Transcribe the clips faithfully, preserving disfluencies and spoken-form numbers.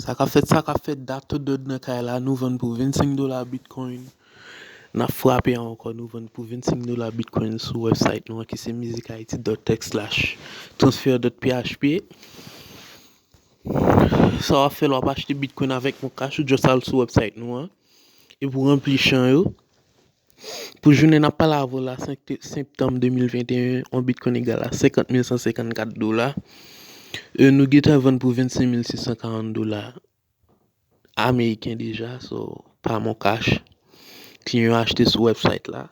Sa k ap fèt, sa k ap fèt, Doctor Dud nan kay la, nou vann pou vennsenk dola Bitcoin. N ap frape ankò, nou vann pou vennsenk dola Bitcoin sou website nou an ki se music haiti dot tech slash transfer dot php. Sa w ap fè, l w ap achte Bitcoin avèk Mon Cash, ou just al sou website nou an. Epi w ranpli chan yo. Pou jounen n ap pale avè w la, senk te- septanm de mil venteyen, yon Bitcoin egal a senkant mil san senkannkat dola. E, nou gentan vann pou vennsenk mil sis san karant dola ameriken deja, so, pa Mon Cash. Kliyan yo achte sou website la.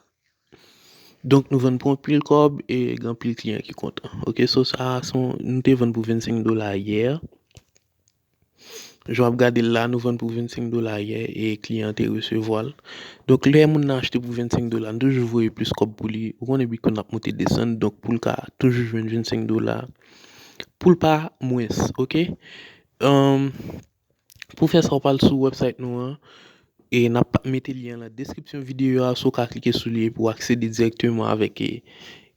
Donk, nou vann pou anpil kòb e gen anpil kliyan ki kontan. Ok, so sa, se yon- nou te vann pou vennsenk dola yè. Jan w ap gade l la, nou vann pou vennsenk dola yè e kliyan te resevwa l. Donk, lè moun nan achte pou vennsenk dola, nou toujou voye plis kòb pou li. Ou konnen Bitcoin ap monte desann, donk pou l ka toujou jwenn vennsenk dola. Pou l pa mwens, ok? Ahn, pou fè sa, w pral sou website nou an. E n ap mete lyen an nan deskripsyon videyo a, so w ka klike sou li epi w aksede dirèkteman avèk e,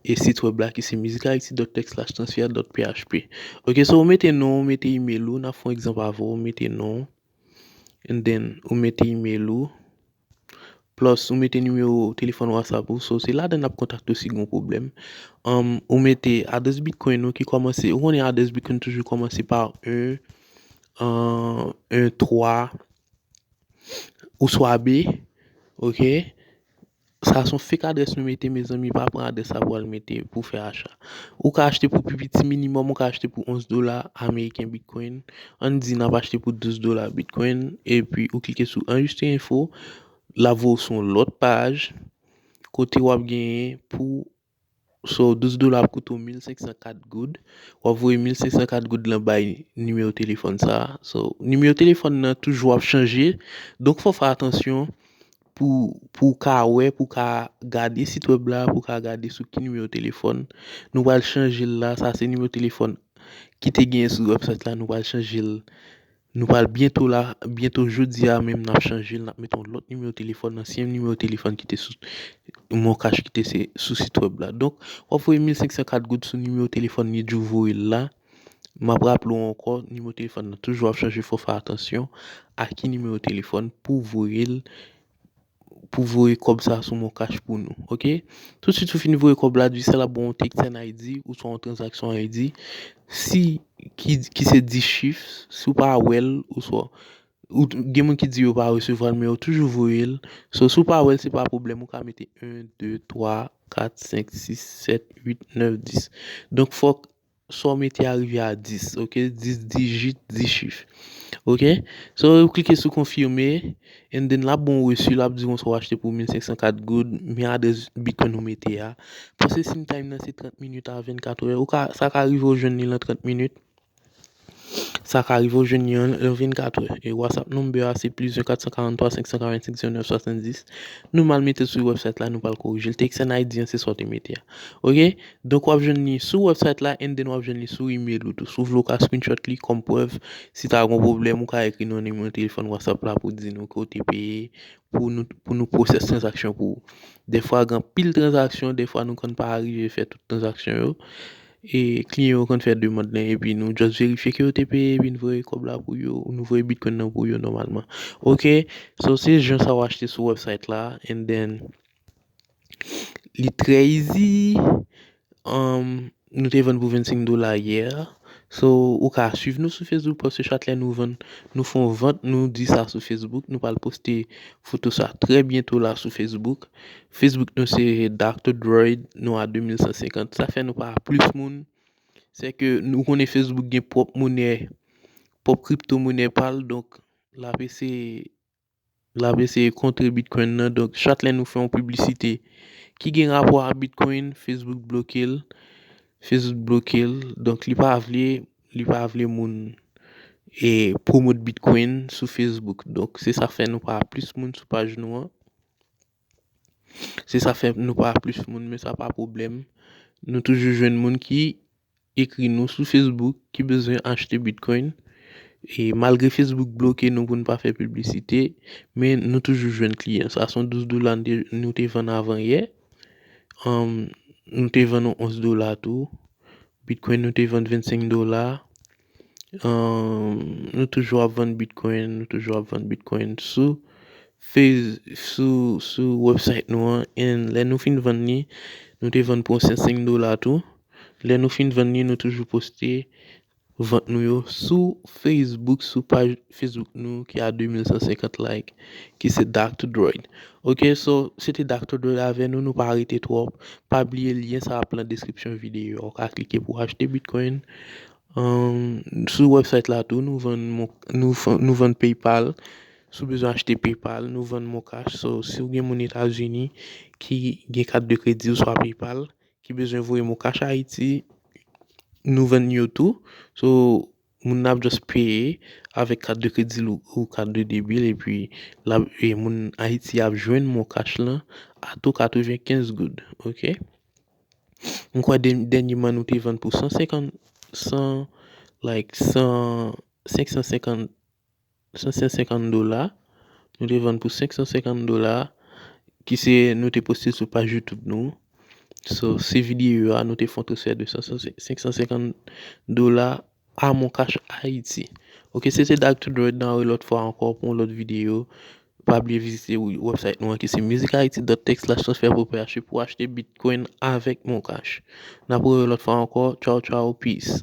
e sit web la ki se music haiti dot tech slash transfer dot php. Ok, so w mete non, w mete email ou, n ap fè yon egzanp avè w, w mete non, and then ou mete email ou, plus ou mete nimewo telefòn WhatsApp ou, so se ladan n ap kontakte w si gen yon pwoblèm. Um, ou mete adrès Bitcoin ou ki kòmanse, ou konnen adrès Bitcoin toujou kòmanse pa en, en, en twa, oswa B, ok? Sa se yon fake adrès nou mete, mezanmi, pa pran adrès sa pou al mete pou fè acha. Ou ka achte pou pi piti minimòm, ou ka achte pou onz dola ameriken Bitcoin. Ann di n ap achte pou douz dola Bitcoin, epi ou klike sou enregistre enfo, l ap voye w sou yon lòt paj, kote w ap genyen pou So, douz dola ap koute w mil senk san kat goud. W ap voye mil senk san kat goud lan bay nimewo telefòn sa a. So, nimewo telefòn nan toujou ap chanje. Donk, fò w fè atansyon pou, pou w ka wè, pou w ka gade sit web la, pou w ka gade sou ki nimewo telefòn. Nou pral chanje l la. Sa se nimewo telefòn ki te genyen sou website la. Nou pral chanje l. Nou pral byento la, byento jodi a menm n ap chanje l, n ap mete yon lòt nimewo telefòn, ansyen nimewo telefòn ki te sou Mon Cash ki te se sou sit web la. Donk, w ap voye mil senk san kat goud sou nimewo telefòn li di w voye l la. M ap raple w ankò, nimewo telefòn nan toujou ap chanje, fò w fè atansyon a ki nimewo telefòn pou w voye l, pou w voye kòb sa sou Mon Cash pou nou, ok? Tousuit ou fin voye kòb la, di sèl ap bon yon T X N I D oswa yon tranzaksyon I D, si, ki, ki se dis chif, si w pa wè l, oswa, ou, gen moun ki di yo pa resevwa l, men yo toujou voye l. So, si w pa wè l, se pa pwoblèm, ou ka mete en, de, twa, kat, senk, sis, sèt, uit, nèf, dis. Donk, fòk sa w mete a rive a dis, ok? Dis dijit, dis chif. Ok? So, ou klike sou konfime, and then l ap ba w resi, l ap di w sa w achte pou mil senk san kat goud, men adrès Bitcoin ou mete a. Processing time nan se trant minit a vennkat è. Ou ka, sa ka rive w jwenn li nan trant minit. Sa ka rive w jwenn li an, an vennkat è. E WhatsApp number a se plis de kat san karant twa senk san karant senk zewo nèf swasanndis. Nou mal mete l sou website la, nou pral korije l. T X N I D an se sa w te mete a. Ok? Donk, w ap jwenn li sou website la, and then w ap jwenn li sou email ou tou. Si w vle, w ka screenshot li kòm prèv. Si ta gen yon pwoblèm, ou ka ekri nou nimewo telefòn WhatsApp la pou di nou ke w te peye, pou nou, pou nou pwosès tranzaksyon pou ou. Dèfwa, gen anpil tranzaksyon, dèfwa nou konn pa rive fè tout tranzaksyon yo. E kliyan yo konn fè demann lan, epi nou just verifye ke yo te peye, epi n voye kòb la pou yo, nou voye Bitcoin nan pou yo nòmalman. Ok, so se jan sa w achte sou website la, and then li trè easy. Um, nou te vann pou vennsenk dola yè. So, ou ka swiv nou sou Facebook, paske chak lè nou vann, nou fè yon vant, nou di sa sou Facebook. Nou pral poste foto sa trè byento la sou Facebook. Facebook nou se Doctor Droid, nou a de mil san senkant. Sa fè nou pa plis moun. Se ke nou konnen Facebook gen pwòp monè, pwòp kripto monè pa l, donk l ap eseye l ap eseye kontre Bitcoin nan. Donk, chak lè nou fè yon piblisite ki gen rapò a Bitcoin, Facebook bloke l. Facebook bloke l. Donk, li pa vle, li pa vle moun e pwomot Bitcoin sou Facebook. Donk, se sa fè nou pa plis moun sou paj nou an. Se sa fè nou pa plis moun, men sa pa pwoblèm. Nou toujou jwenn moun ki ekri nou sou Facebook ki bezwen achte Bitcoin. E malgre Facebook bloke nou pou n pa fè piblisite, men nou toujou jwenn kliyan. Sa se yon douz dola n te, nou te vann avan yè. Anm, nou te vann yon onz dola tou. Bitcoin nou te vann vennsenk dola. Um, nou toujou ap vann Bitcoin, nou toujou ap vann Bitcoin sou Face, sou, sou website nou an. And lè nou fin vann li, nou te vann pou yon senk dola tou. Lè nou fin vann li, nou toujou poste vant nou yo sou Facebook, sou paj Facebook nou ki a de mil san senkant like, ki se Doctor Droid. Ok, so, se te Doctor Droid avè nou, nou pa rete twòp. Pa bliye lyen sa ap lan deskripsyon videyo a. Ou ka klike pou achte Bitcoin. Um, sou website la tou, nou vann, nou, nou vann PayPal. Si w bezwen achte PayPal, nou vann Moncash. So, si w gen moun Etazini ki gen kat de kredi oswa PayPal, ki bezwen voye Moncash Ayiti, nou vann yo tou. So, moun nan ap just peye avèk kat de kredi l ou, ou kat de debi l, epi l ap, e moun Ayiti ap jwenn Moncash lan a tou katrevenkenz goud, ok? M kwè dènyèman nou te vann pou san senkant, san, like, san, senk san senkant, senk san senkant dola. Nou te vann pou senk san senkant dola, ki se nou te poste sou paj YouTube nou. So, se videyo a, nou te fè yon transfè de senk san senkant dola a Moncash Ayiti. Ok, se te Doctor Droid, nan yon lòt fwa ankò pou yon lòt videyo. Pa bliye vizite website nou an ki se musichaiti dot tech slash transfer pou achte Bitcoin avèk Moncash. N ap wè yon lòt fwa ankò. Tchaw, tchaw, peace.